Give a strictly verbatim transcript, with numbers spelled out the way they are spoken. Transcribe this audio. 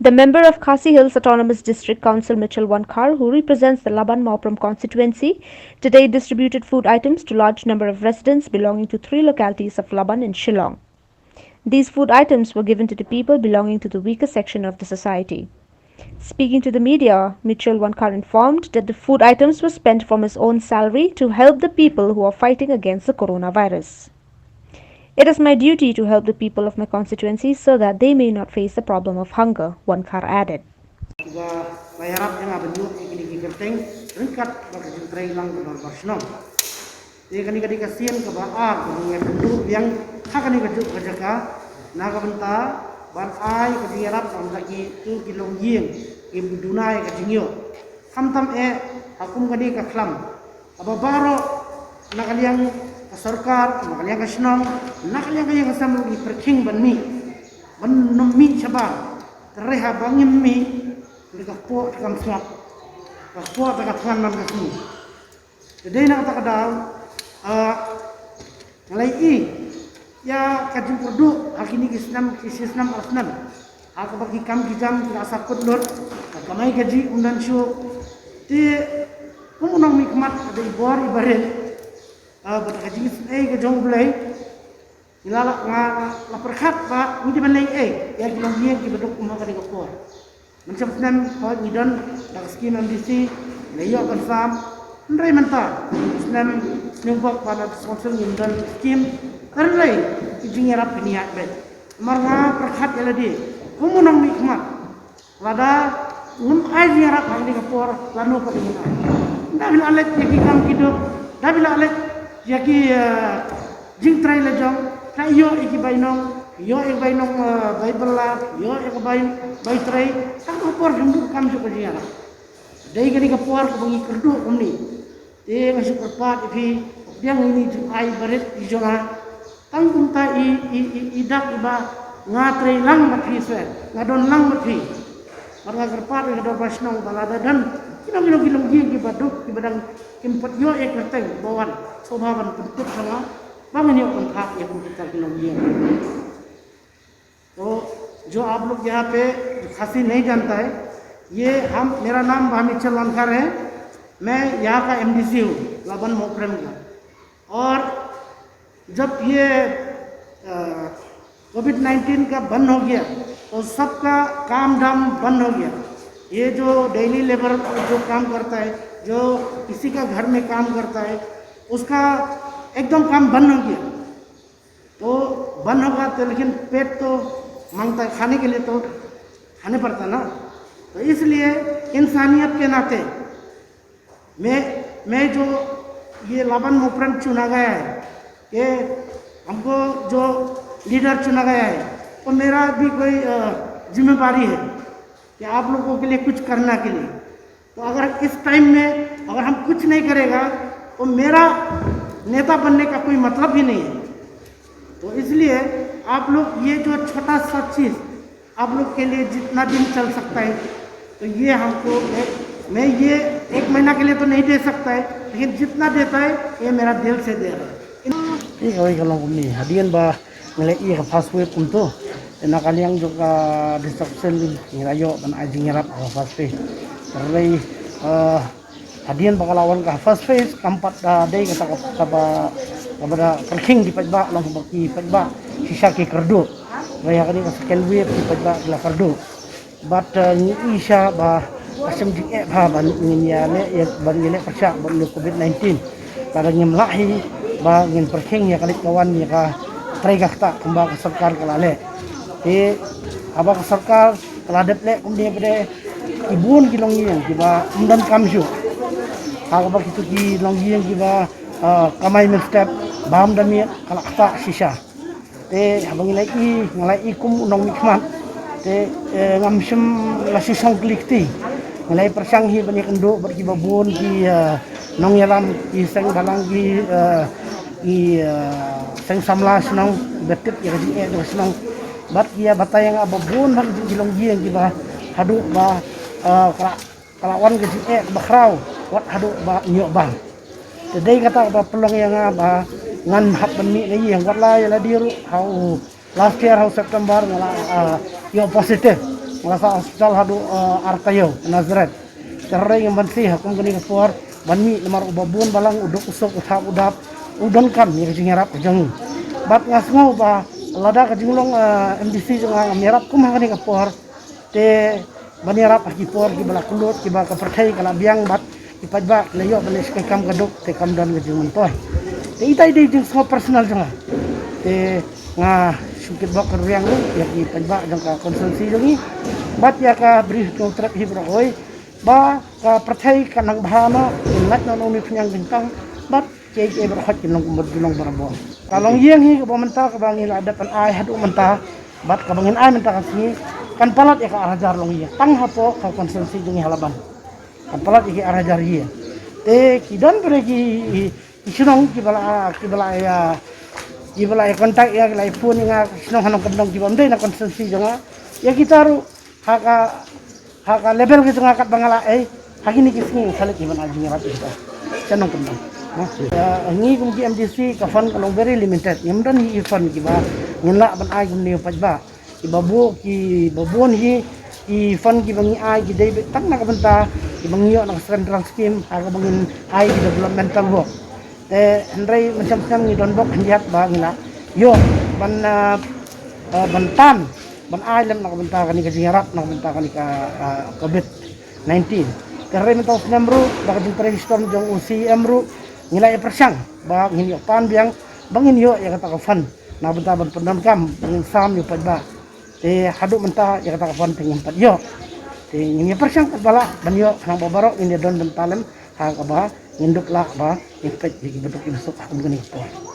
The member of Khasi Hills Autonomous District Council, Mitchell Wankhar, who represents the Laban Mawprem constituency, today distributed food items to large number of residents belonging to three localities of Laban in Shillong. These food items were given to the people belonging to the weaker section of the society. Speaking to the media, Mitchell Wankhar informed that the food items were spent from his own salary to help the people who are fighting against the coronavirus. It is my duty to help the people of my constituency so that they may not face the problem of hunger, Wankhar added. Ba la ïarap ïa nga ban ïoh ïa kine ki kyrteng ryngkat bad ka jingtrei lang ka dorbar shnong. Te kane ka dei ka sien kaba ar kaba nga pynduh biang ha kane ka juk ka jaka na ka bynta ban ai ka jingïarap ha ka bynta kito ki longïing kiba duna ïa ka jingïoh. Khamtam eh ha kum kane ka khlam kaba baroh na ka liang ka sorkar, na ka liang ka shnong, na ka liang ka ïing ka sem ruh ngi pyrkhing ban mih ban nym mih shabar. Te haba ngim mih te ka kpoh te kam sngap, ka kpoh te ka thngan man ka sngi. Te dei na kata ka daw ah, nga la ïohi ïa ka jingkyrduh ha kine ki snem, ki shi snem ar snem ha kaba ki kam ki jam ki la sah kut lut, ka kamai kajih ym don shuh. Te kum u nongmihkhmat ka dei bor iba rit ah, bad ka jingisynei ka jong U Blei. Ngi la, la, nga la pyrkhat ba ngi dei ban leh ei ïa ki longïing kiba duk kum ha kane ka por. Mynshem snem hooid ngi don da ka skim M D C, ngi la ïoh ban sam. Hynrei mynta snem, snem bok ba na council ngim don skim. Hynrei ki jingïarap ki ïaid beit. Namar nga pyrkhat ïa lade kum u nongmihkhmat, lada ngim ai jingïarap ha kane ka por, lano pat ngin ai? Da phi la leit ïa ki kam ki duk, da phi la leit ïa ki eh, jingtrei la jong, da ïoh ïa ki bainong, ïoh ïa ki bainong eh, bai bylla, ïoh ïa ki bai, bai trei. Tang ka por phim duh kam shuh ka jingïarap. Dei kane ka por kaba ngi kyrduh kumne. Te nga shu kyrpad ïa phi, biang ïa ine i jingai barit i jong nga. Tang kumta i, i, i, i dak iba nga trei lang bad phi seh, nga don lang bad phi. Bad nga kyrpad ïa ka dorbar shnong ba lada don kino kino ki longïing kiba duk kiba dang kim pat ïoh ïa ka kyrteng ba wan sngewbha ban pyntip sha nga ba ngin ïoh ban thap ïa kumta ki longïing. तो जो आप लोग यहाँ पे खासी नहीं जानता है, ये हम, मेरा नाम भामिचल वनखर है। मैं यहाँ का एमडीसी हूँ, लबन मोकरम का। और जब ये कोविड नाइन्टीन का बंद हो गया, तो सबका काम धाम बंद हो गया। ये जो डेली लेबर जो काम करता है, जो किसी का घर में काम करता है, उसका एकदम काम बंद हो गया। तो बंद होगा तो लेकिन पेट तो मांगता है, खाने के लिए तो खाने पड़ता ना। तो इसलिए इंसानियत के नाते मैं, मैं जो ये लबन मोपरम चुना गया है, ये हमको जो लीडर चुना गया है, तो मेरा भी कोई अ, जिम्मेवारी है कि आप लोगों के लिए कुछ करना के लिए। तो अगर इस टाइम में अगर हम कुछ नहीं करेगा, तो मेरा नेता बनने का कोई मतलब ही नहीं है। तो इसलिए आप लोग ये जो छोटा सा चीज़ आप लोग के लिए जितना दिन चल सकता है, तो ये हमको, मैं, मैं ये एक महीना के लिए तो नहीं दे सकता है, लेकिन जितना देता है, ये मेरा दिल से दे रहा है। Ïa kawei ka long kumne, hadien ba ngi la ïoh ka first wave kumto, na ka liang jong ka district council ngi la ïoh ban ai jingïarap ha ka first phase. Hynrei hadien ba ka la wan ka first phase kam pat da dei kata kaba, kaba da pyrkhing ki paidbah, long ba ki paidbah shisha ki kyrduh. Hynrei ha kane ka second wave ki paidbah ki la kyrduh. Bad ngi i sha ba ka shem jingeh bha ba ngin ïaleh, ba ngin ïaleh pyrshah bad u covid nineteen. Lada ngim lah hi ba ngin pyrkhing ïa ka leit ka wan ïa ka trei ka ktah kumba ka sorkar ka la leh. Te haba ka sorkar ka la dep leh kumne pat de, ki bun ki longïing kiba ym don kam shuh. Ha kaba kito ki longïing kiba kamai mynstep bam da miet ka la ktah shisha. Te haba ngi la i, nga la i kum u nongmihkhmat. Te ngam shym la shu shong kli kti. Nga la i pyrshang hi ban ïakynduh bad kiba bun ki nongïalam, ki seng balang, ki, ki seng samla shnong, ba tip ïa ka jingeh ka shnong. Bad ki ïa batai ïa nga ba bun bha ki longïing kiba haduh ba ka la wan ka jingeh ba khraw wat haduh ba ñiuh bam. Te dei kata ba pynlong ïa nga ba ngan hap ban mih na ïing, wat la ïa lade ruh ha u last year ha u September nga la ïoh positive. Nga la sah hospital haduh, eh, ar taïew Nazareth. Te hynrei ngim banse ha kum kane ka por ban mih namar uba bun balang u duk u suk u thap u dap u donkam ïa ka jingïarap ka jong ngi. Bad nga sngew ba lada ka jinglong, eh, M D C jong nga ngam ïarap kum ha kane ka por, te ban ïarap ha ki por kiba la kyllut kiba ka pyrthei ka la biang bad ki paidbah ki la ïoh ban leh shi kam ka duk te kam don ka jingmyntoi. Te ita i dei jingsngew personal jong nga. Te nga shu kitbok kyrwiang ruh ïa ki paidbah jong ka constituency jong ngi bad ïa ka Bri Hynñiewtrep hi baroh kawei ba ka pyrthei kan nang bha noh, kin lait noh na une u khñiang jingtang bad kiei kiei baroh kin long kumba ki long barabor. Ka longïing hi kaba mynta kaba ngi la dep ban ai haduh mynta bad kaba ngin ai mynta ka sngi kan palat ïa ka ar hajar longïing tang hapoh ka constituency jong ngi ha Laban. Kan palat ïa ki ar hajar ïing. Te ki don bad ki, ki shnong kiba la, kiba la ïa, kiba la ïa contact ïa, ki la ïa phone ïa nga, ki shnong ha Nongkyndong kiba ym dei na constituency jong nga. Ïa kita ruh ha ka, ha ka level ka jong nga katba nga la ei, ha kine ki sngi sa leit ïa ban ai jingïarap ïa kita sha Nongkyndong. Ha? Ïa, ngi kum ki M D C ka fund ka long very limited. Ngim don hi ki fund kiba ngin lah ban ai kumne ïa u paidbah. Kiba bun, kiba bun hi ki fund kiba ngi ai ki dei beit tang na ka bynta kiba ngi ïoh na ka Central Scheme ha kaba ngin ai ki developmental work. Te hynrei mynshem snem ngi don bok khyndiat ba ngi la ïoh ban, ah, ah, ban tan ban ai lem na ka bynta kane ka jingïarap na ka bynta kane ka, ah, covid nineteen. Te hynrei mynta u snem ruh da ka jingtrei shitom jong u C E M ruh ngi la ïa pyrshang ba ngin ïoh pan biang ba ngin ïoh ïa kata ka fund na ka bynta ban pyndonkam ba ngin sam ïa u paidbah. Te haduh mynta ïa kata ka fund te ngim pat ïoh. Te ngin ïa pyrshang katba lah ban ïoh khnang ba baroh ngin ïa don bynta lem ha kaba ngin dup lah ba ngin peit ïa ki baduk ki basuk ha kum kane ka por.